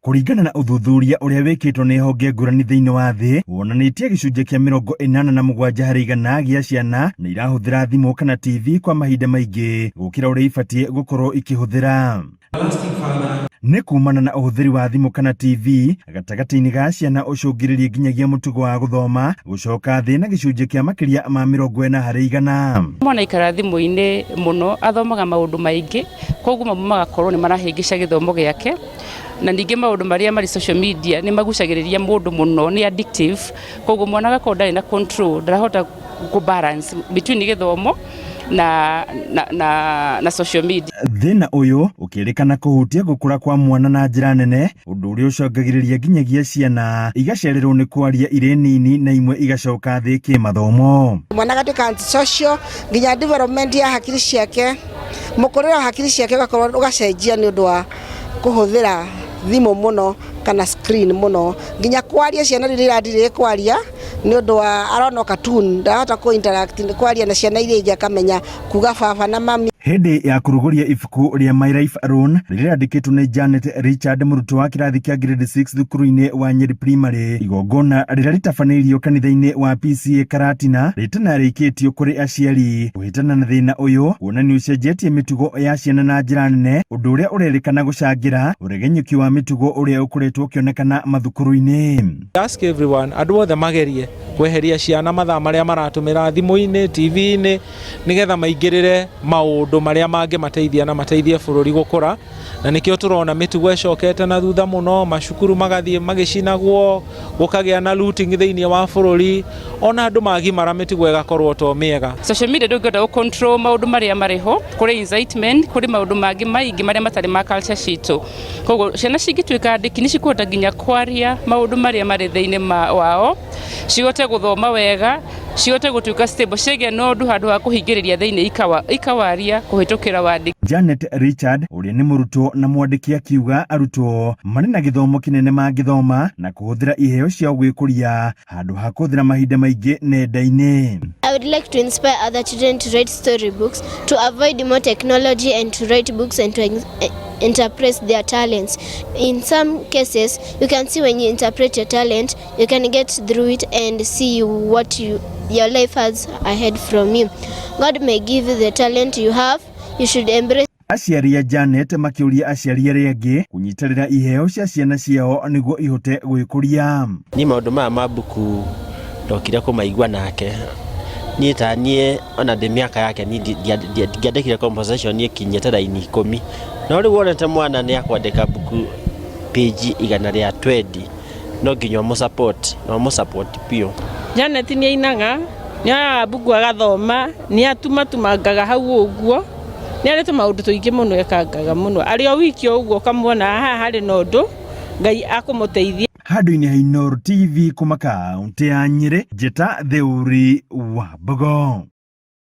Kũringana na ũthuthuria ũrĩa wĩkĩtwo nĩ honge ngũrani thĩinĩ wa thĩ, wonanĩtie gĩcunjĩ kĩa 87% gĩa ciana nĩ irahũthĩra thimũ kana TV kwa mahinda maingĩ gũkĩra ũrĩa ibatiĩ gũkorwo ikĩhũthĩra. Nĩ kumana na ũhũthĩri wa thimũ kana TV gatagatĩ-inĩ ga ciana ũcũngĩrĩrie nginyagia mũtugo wa gũthoma gũcoka thĩ na gĩcunjĩ kĩa makĩria ma 40%. Mwana aikara thimũ-inĩ mũno athomaga maũndũ maingĩ, koguo mamwe magakorwo nĩ marahĩngĩca gĩthomo gĩake, na ningĩ maũndũ marĩa marĩ social media nĩ magucagĩrĩria mũndũ mũno, nĩ addictive, koguo mwana agakorwo ndarĩ na control, ndarahota kũ balance between gĩthomo na, na, na, na social media. Thĩna ũyũ ũkĩrĩkana kũhutia gũkũra kwa mwana na njĩra nene, ũndũ ũrĩa ũcũngagĩrĩria nginyagia ciana igacererwo nĩ kwaria irĩ nini na imwe igacoka thĩ kĩmathomo. Mwana agatuĩka antisocial, nginya development ya hakiri ciake, mũkũrĩre wa hakiri ciake ũgakorwo ũgacenjia nĩ ũndũ wa kũhũthĩra thimũ mũno kana screen mũno, nginya kwaria ciana rĩu nĩ iradirĩ kwaria nĩ ũndũ wa arona o cartoon, ndarahota kũ interact kwaria na ciana iria ingĩ akamenya kuga baba na mami. Hĩndĩ ya kũrugũria ibuku rĩa My Life Alone rĩrĩa rĩandĩkĩtwo nĩ Janet Richard, mũrutwo wa kĩrathi kĩa grade 6 thukuru-inĩ wa Nyeri Primary, igongona rĩrĩa rĩtabanĩirio kanitha-inĩ wa PCEA Karatina rĩtanarĩkĩtio kũrĩ aciari kũhĩtana na thĩna ũyũ kuona nĩ ũcenjetie mĩtugo ya ciana na njĩra nene, ũndũ ũrĩa ũrerĩkana gũcangĩra ũregenyũki wa mĩtugo ũrĩa ũkoretwo ũkĩonekana mathukuru-inĩ. Ask everyone, andũ othe magerie kweheria ciana mathaa marĩa maratũmĩra thimũ-inĩ, TV-inĩ, nĩgetha maingĩrĩre maũndũ marĩa mangĩmateithia na mateithie bũrũri gũkũra, na nĩkĩo tũrona mĩtugo ĩcokete na thutha mũno, macukuru magathiĩ magĩcinagwo, gũkagĩa na looting thĩinĩ wa bũrũri, ona andũ magimara mĩtugo ĩgakorwo to mĩega. Social media ndũngĩhota gũ control maũndũ marĩa marĩ ho, kũrĩ incitement, kũrĩ maũndũ mangĩ maingĩ marĩa matarĩ ma culture citũ. Koguo ciana cingĩtuĩka andĩki nĩ cikũhota nginya kwaria maũndũ marĩa marĩ thĩinĩ wao, cihote gũthoma wega, cihote gũtuĩka stable, cigĩe na ũndũ handũ ha kũhingĩrĩria thĩinĩ ikawaria kũhĩtũkĩra wandĩki. Janet Richard ũrĩa nĩ mũrutwo na mwandĩki akiuga arutwo marĩ na gĩthomo kĩnene mangĩthoma na kũhũthĩra iheo ciao gwĩkũria handũ ha kũhũthĩra mahinda maingĩ nenda-inĩ. I would like to inspire other children to write storybooks, to avoid more technology and to write books and to interpret their talents. In some cases, you can see when you interpret your talent, you can get through it and see what your life has ahead from you. God may give you the talent you have, you should embrace. Aciari a Janet makĩũria aciari arĩa angĩ kũnyitĩrĩra iheo cia ciana ciao nĩguo ihote gwĩkũria. Niĩ maũndũ maya ma mbuku ndokire kũmaigua nake, niĩ ta niĩ ona ndĩ mĩaka yake niĩ ndingĩandĩkire composition ĩkinyĩte raini 10, no rĩu wonete mwana nĩ akwandĩka mbuku page 120, no nginya ũmũ support na ũmũ support biũ. Janet nĩ ainaga, nĩ oyaga mbuku agathoma, nĩ atumatumangaga hau ũguo, nĩ arĩ tũmaũndũ tũingĩ mũno ekangaga mũno, arĩ o wiki o ũguo ũkamuona haha harĩ na ũndũ Ngai akũmũteithia. Handũ-inĩ ha Inooro TV kuma kaũntĩ ya Nyĩrĩ, Njĩta Theuri wa Mbogo.